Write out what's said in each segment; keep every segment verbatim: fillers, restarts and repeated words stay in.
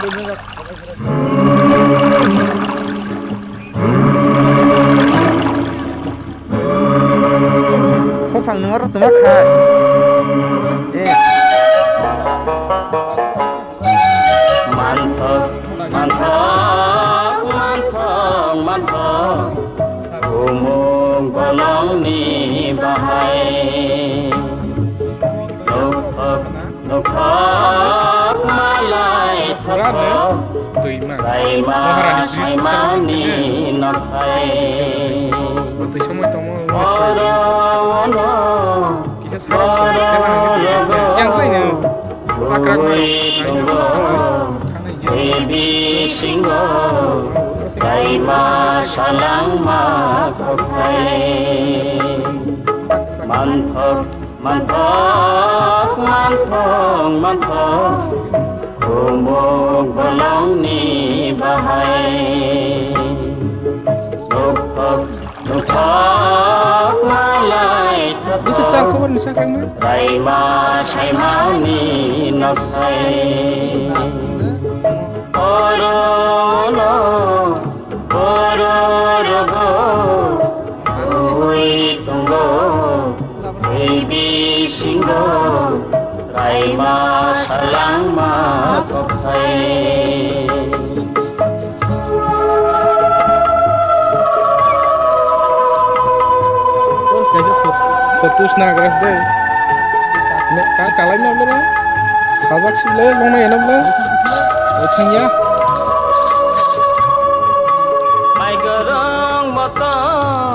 Khopang nung aro tongma kha. Eh. Manthok, manthok, manthok, manthok. Bumung bolongni bahai. Nokthok, nokthok, malai thothok. Twi ma. Raima Maharani bridge saimani nokthai. Twi somoi tongmo. Oro ono. Kisa sarang sarang khela hangke twi. Yang sai no. Sakrak ma. Ui tongo. Thanai ya. Baby singo. Raima salangma kothai. Manthok. Manthok, manthok, manthok, bumung bolongni bahai. Nokthok, nokthok, malai thothok. Bwswk sal khobor ni sakrak ma? Raima saimani nokthai. Oro no, oro rogo, ui tongo. Baby singo, raima salangma kothai. Photos nagra se dai. Ne ka kalai na bla. Khajak si bla, long na yana bla. O thangya. Mai gorong moto.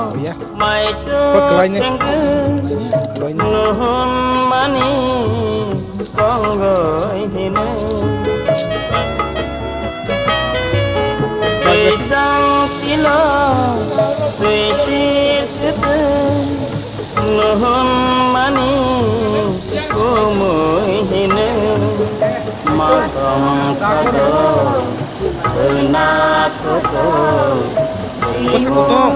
Oh ya. Mai. Paklai ne. Paklai ne. Nuhun mani kongoi hine. Twisang tilo, twisir tete. Nuhun mani kumui hine. Matong kado. Bwsa kutung.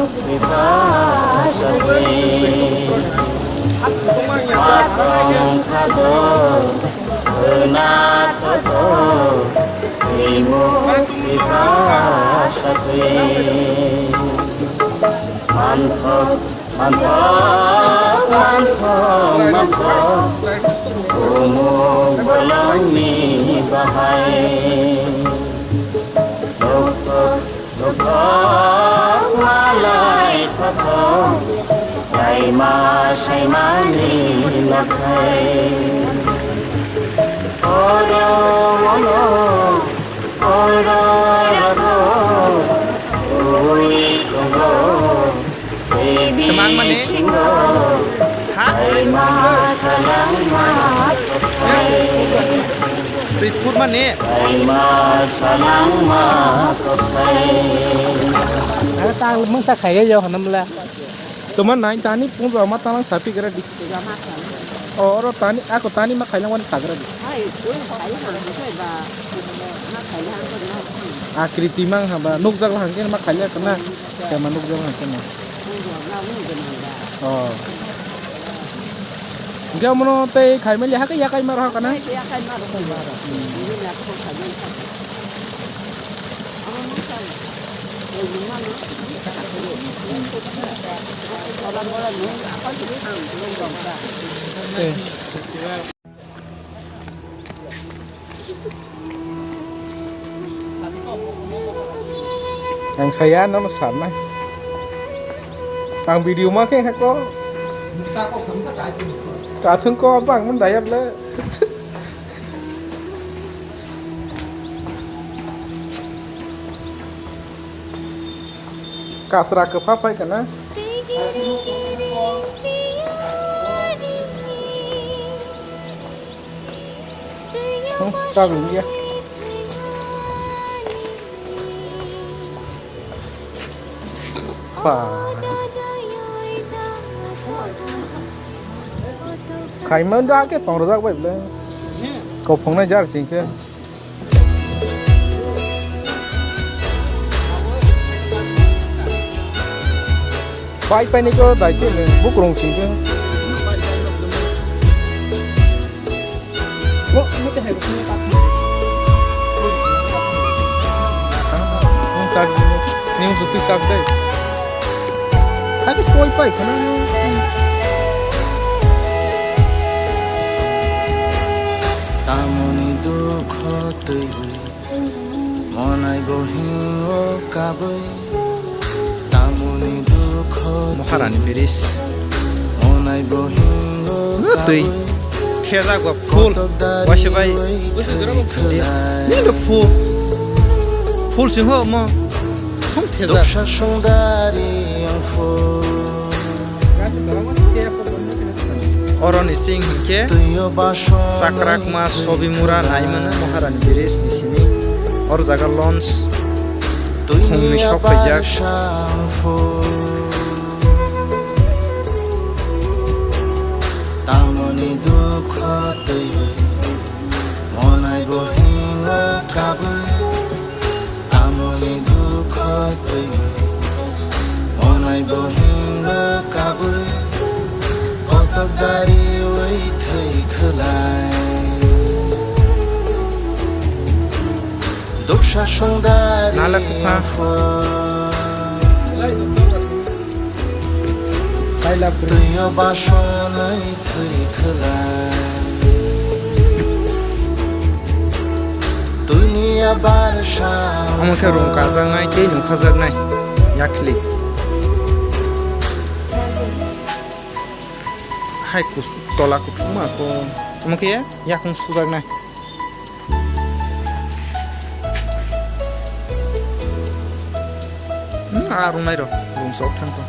Manthok, manthok, manthok, manthok, bumung bolongni bahai. Nokthok, nokthok, malai thothok, saima, saimani nokthai. Oro, ono, oro, rogo, ui, tongo. Twmang mani? Ha? Twi phur mani? Ang tang mungsa khaile yo hanamla. Tuma nai tani pun roma talang sapi gara di. O oro tani ako tani ma khaile wani sagra di. Akriti mang haba nukjak hangke ma khaile kana. Kema nukjak hangke na. Oh. Hingke amono tei khaimali hake yakai maro hakana? Yakai maro. Eh. Ang saya nono sarnai. Ang video ma khe ko. Kathung ko bang mun dayab le. Kasra kwpha phai kana. Hmm, kabung ya. Pa. Khaima da ke tongrojak bai ble. Kophongnai jar sing khe. Pai pai ni ko dai ke le bukrong sing khe. Bo, mo te hai ko ta. Chak, nini musu twi chak dai. Hai khe soi pai khana. Tamoni dukho twiwi, monai bohingo kabwi. Tamoni dukho Maharani twiwi, Bridge. Monai bohingo twi. Kabwi. Thejak ba full. Waisa bai. Nini full. Full sing ho mo. Thum thejak. Duksa songdari ang full. Oroni sing hinkhe Chakrakma Sobimura naimano Maharani Bridge ni simi. Or jaga launch khungni sok paijak. Tamoni dukho twiwi, monai bohingo kabwi. Tamoni dukho twiwi, monai bohingo kabwi. Kotok dariwi thwi khwlai. Duksa songdari nalak kha. Afo. Twiyo basonai thwi khwlai. Twini abar sa. Omo khe rung kajaknai tei nung khajaknai. Yakli. Hai kus-, tola kuthukma ko. Omo khe yakung sujaknai. Hmm, a rungnai ro, rung sok thang ko.